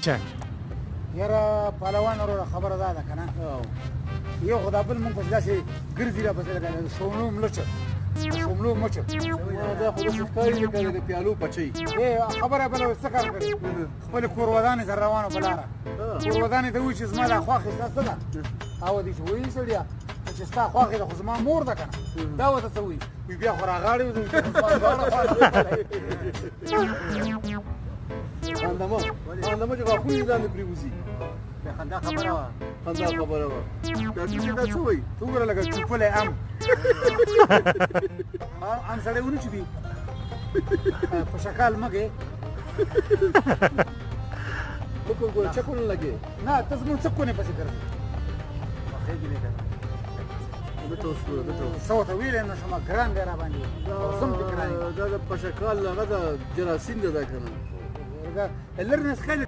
چا یاره پهلوان وروره، خبره دا ده که نه، یو خو دا بل مونږ پسې داسې ګرځي را پسې لکه د شوملو ملچه، شوملو مچه. دا خو داسې ښکاري لکه د پیالو پچۍ. خبره بله څه کار کړې، خپلې کورودانې سره روانو په لاره، کورودانې ته ووایي چې زما دا خواښې ستا څه ده؟ او دې چې وایي سړیه چې ستا خواښې ده خو زما مور ده که نه، دا ورته څه وایي؟ وایي بیا خو راغاړې وځي. خندا مه، خندا مه چې غاښونه دې لاندې پرېوځي. خندا خبره وه، خندا خبره وه. ډاکټر صاحب دا څه وایي؟ ته وګوره لکه چوپلی ام ام سړی ونه چوبي په شکال مګې. ته کوم ګوره چکونه لګې؟ نه، ته زموږ څه کونې پسې ګرځې؟ څه ورته ویلی نه شم، ګران دی را باندې، زه هم پرې ګران یم. دا د پشکال هغه د جراثیم ده دا که نه؟ لرې نه ښکاري.